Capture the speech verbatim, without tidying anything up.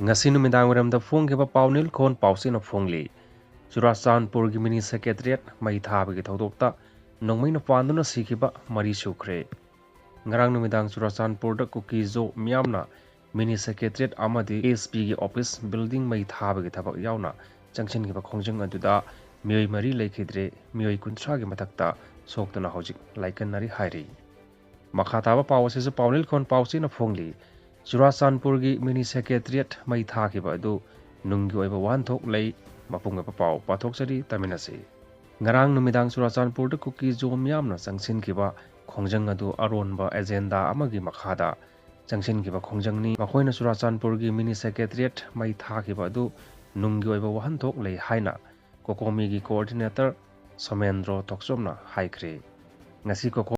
ꯉꯁꯤ ꯅꯨꯃꯤꯗꯥꯡ ꯋꯥꯏꯔꯝꯗ ꯐꯣꯡꯈꯤꯕ ꯄꯥꯎꯅꯤꯜ ꯈꯣꯟ ꯄꯥꯎꯆꯦꯅ ꯐꯣꯡꯂꯤ꯫ ꯆꯨꯔꯥꯆꯥꯟꯄꯨꯔꯒꯤ ꯃꯤꯅꯤ ꯁꯦꯀ꯭ꯔꯦꯇꯔꯤꯌꯦꯠ ꯃꯩ ꯊꯥꯕꯒꯤ ꯊꯧꯗꯣꯛꯇ ꯅꯣꯡꯃꯩꯅ ꯄꯥꯟꯗꯨꯅ ꯁꯤꯈꯤꯕ ꯃꯔꯤ ꯁꯨꯈ꯭ꯔꯦ꯫ ꯉꯔꯥꯡ ꯅꯨꯃꯤꯗꯥꯡ ꯆꯨꯔꯥꯆꯥꯟꯄꯨꯔꯗ ꯀꯨꯀꯤꯖꯣ ꯃꯤꯌꯥꯝꯅ ꯃꯤꯅꯤ ꯁꯦꯀ꯭ꯔꯦꯇꯔꯤꯌꯦꯠ ꯑꯃꯗꯤ ꯑꯦꯁ ꯄꯤꯒꯤ ꯑꯣꯐꯤꯁ ꯕꯤꯜꯗꯤꯡ ꯃꯩ ꯊꯥꯕꯒꯤ ꯊꯕꯛ ꯌꯥꯎꯅ ꯆꯪꯁꯤꯟꯈꯤꯕ ꯈꯣꯡꯖꯪ ꯑꯗꯨꯗ ꯃꯤꯑꯣꯏ ꯃꯔꯤ ꯂꯩꯈꯤꯗ꯭ꯔꯦ, ꯃꯤꯑꯣꯏ ꯀꯨꯟꯊ꯭ꯔꯥꯒꯤ ꯃꯊꯛꯇ ꯁꯣꯛꯇꯨꯅ ꯍꯧꯖꯤꯛ ꯂꯥꯏꯀꯠꯅꯔꯤ ꯍꯥꯏꯔꯤ꯫ ꯃꯈꯥ ꯇꯥꯕ ꯄꯥꯎ ꯑꯁꯤꯁꯨ ꯄꯥꯎꯅꯤꯜ ꯈꯣꯟ ꯄꯥꯎꯆꯦꯅ ꯐꯣꯡꯂꯤ꯫ ꯆꯨꯔꯥꯆꯥꯟꯄꯨꯔꯒꯤ ꯃꯤꯅꯤ ꯁꯦꯀ꯭ꯔꯦꯇꯔꯤꯌꯦꯠ ꯃꯩ ꯊꯥꯈꯤꯕ ꯑꯗꯨ ꯅꯨꯡꯒꯤ ꯑꯣꯏꯕ ꯋꯥꯍꯟꯊꯣꯛ ꯂꯩ꯫ ꯃꯄꯨꯡ ꯑꯣꯏꯕ ꯄꯥꯎ ꯄꯥꯊꯣꯛꯆꯔꯤ, ꯇꯥꯃꯤꯟꯅꯁꯤ꯫ ꯉꯔꯥꯡ ꯅꯨꯃꯤꯗꯥꯡ ꯆꯨꯔꯥꯆꯥꯟꯄꯨꯔꯗ ꯀꯨꯀꯤꯖꯣ ꯃꯤꯌꯥꯝꯅ ꯆꯪꯁꯤꯟꯈꯤꯕ ꯈꯣꯡꯖꯪ ꯑꯗꯨ ꯑꯔꯣꯟꯕ ꯑꯦꯖꯦꯟꯗꯥ ꯑꯃꯒꯤ ꯃꯈꯥꯗ ꯆꯪꯁꯤꯟꯈꯤꯕ ꯈꯣꯡꯖꯪꯅꯤ꯫ ꯃꯈꯣꯏꯅ ꯆꯨꯔꯥꯆꯥꯟꯄꯨꯔꯒꯤ ꯃꯤꯅꯤ ꯁꯦꯀ꯭ꯔꯦꯇꯔꯤꯌꯦꯠ ꯃꯩ ꯊꯥꯈꯤꯕ ꯑꯗꯨ ꯅꯨꯡꯒꯤ ꯑꯣꯏꯕ ꯋꯥꯍꯟꯊꯣꯛ ꯂꯩ ꯍꯥꯏꯅ ꯀꯣꯀꯣꯃꯤꯒꯤ ꯀꯣꯑꯣꯔꯗꯤꯅꯦꯇꯔ ꯁꯣꯃꯦꯟꯗ꯭ꯔꯣ ꯊꯣꯛꯆꯣꯝꯅ ꯍꯥꯏꯈ꯭ꯔꯦ꯫ ꯉꯁꯤ ꯀꯣꯀꯣ